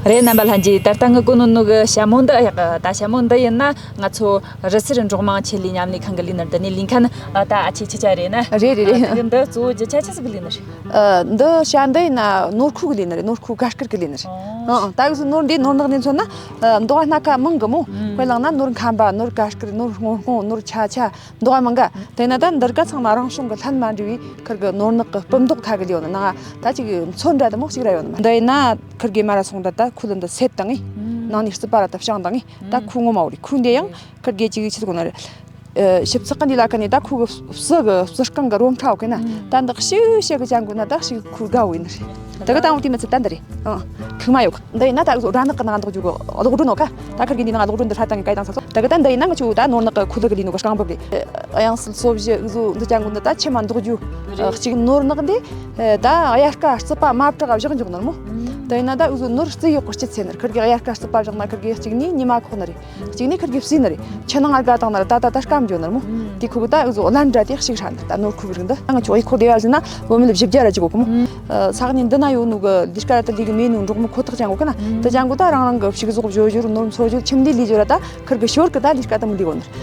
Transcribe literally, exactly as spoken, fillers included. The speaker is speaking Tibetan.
རེད། རྣམ་པ་ལྷན་རྒྱས། ད་ལྟ་ངི་གོ་ནོ་ནོ་གི་ཞྭ་མོ་འདི་ཡག་ད་ཞྭ་མོ་འདི་ཡིན་ན་ང་ཚོ་རི་སེར་འབྲོག་དམངས་ཆེད་ལས་མཉམ་ལས་ཁང་གི་ལས་ནོ་འདི་ནས་ལས་མཁན་ད་ཨ་ཆེ་ཆེ་ཆ་རེད་ན། རེད་རེད་རེད། ཨ་དེ་གི་འདི་གཙོ་བོ་རྒྱུ་ཆ་ཆི་ཟིག་གི་ལས་ནོ་རེད། ཨ་འདི་ཞྭ་འདི་ཡིན་ན་ནོར་ཁུག་གི་ལས་ནོ་རེད། ནོར་ཁུག་ག་སྐར་གི་ལས་ནོ་རེད། ཨང་ད་གི་སུ་ནོར་འདི་ནོར་ནག་ནས་མཚོན་ན་མདོག་སྣ་ཁ་མང་གི་མོ། དཔེ་བླངས་ན་ནོར་ཁམ་པ། ནོར་ག་སྐར། ནོར་སྔོན་སྔོན། ནོར་ཆ་ཆ། མདོག་མང་ག་དེ་ན་ད་འདིར་ག་ཚང་མ་རང་བྱུང་གི་ལྷན་མ་འདྲ་བའི་ཁིར་གི་ནོར་ནག་གི་སྤུ་མདོག་ཁ་གི་ལས་ཡོད་ནི་ནང་ད་ཅིག་མཚོན་འདྲ་དེ་མོ་ཞིག་ར་ཡོད་ནི་འདི་ཡིན་ན་ཁིར་གི་མ་ར་སོང་ད་ད་ཁུ་ལ་འདི་སེད་བཏང་ངས་ནང་ནས་རྩི་པ་ར་ད་བཤང་བཏང་ངས་ད་ཁུ་ངོ་མ་བོ་རེད། ཁུ་འདི་ཡང་ཁིར་གི་ཅིག་ཆི་གོ་ནི་རེད། ཞིབ་ཚགས་ཀ་འདི་ལ་ཁ་ནས་ད་ཁུ་གི་བསུ་གི་བསུ་རྐང་གི་རོམ་ཁྲ་བོ་གི་ན་ད་འདི་ཞིག་ཞིག་གི་ཅང་གོ་ན་ད་ཞིག་ཁུ་དགའ་བོ་ཡིན་ནི་རེད། ད་གི་ད་འོ་དེ་མི་ཚེ་ད་འདི་རེད། ཨང་ཁུག་མ་ཡོད། འདི་ཡིན་ན་ད་གཟོད་སྦྲ་ནག་གི་ནང་འདོགས་རྒྱུ་གི་གློག་སྒྲོན་ནོ་ཀ་ད་ཁིར་གི་འདི་ནང་གློག་སྒྲོན་འདི་ཧྲ་ཏང་གི་གའི་དང་ས་ཚོ་ད་གི་ད་འདི་ཡིན་ན་ང་ཆུ་ད་ནོར་ནག་གི་ཁུ་ལི་གི་ལི་ནོ་གི་རྐང་བབ་རེད། དབྱངས་གསལ་སོ་བཞི་གཟོད་འདི་ཅང་གི་འདི་ད་ཆེ་མ་འདོགས་རྒྱུ་གཅིག་ནོར་ནག་འདི་ད་དབྱར་ཁ་རྩི་པ་མ་བྲག་བཞག་འཇོག་ནོར་མོ། འདི་ཡིན་ན་ད་གཟོད་ནོར་རྩི་ཡོག་གི་སྤྱི་ཚེ་ནར་ཁིར་གི་དབྱར་ཁ་རྩི་པ་བཞག་ན་ཁིར་གི་གཅིག་ནི་ཉི་མ་ཁོག་ནི་རེད། གཅིག་ནི་ཁིར་གི་བསིལ་ནི་རེད། ཆུ་ནང་ཨར་ག་དང་ནི་རེད། ད་ད་ད་སྐམ་འཇོག་ནི་རེད་མོ། དེ་ཁུ་གི་ད་འུ་ཚོ་ལན་འདྲ་དེ་ཞིག་ཧྲ་ནི་ད་ནོར་ཁུ་གི་རིགས་འདི་ང་ཆོ་ཨི་ཁོ་དེ་བ་ཟིན་ན་བོད་མི་ལ་བཞི་བརྒྱ་ར་ཅིག་གོ་གི་མོ། ས་གནས་འདི་ན་ཡོད་ནོ་གི་ལས་ཀ་ར་ད་ལས་གི་མེད་ནོ་འབྲོག་མི་ཁོ་ཐག་ཅང་གོ་གི་ན་ད་ཅང་གོ་ད་རང་རང་གི་ཕྱུགས་ཟོག་བཞོ་བཞོ་རུ་ནོར་འཚོ་བཞོ་ཁྱིམ་ལས་ལས་བཞོ་ར་ད་ཁིར་གི་ཞོར་གི་ད་ལས་ཀ་ད་མི་ལས་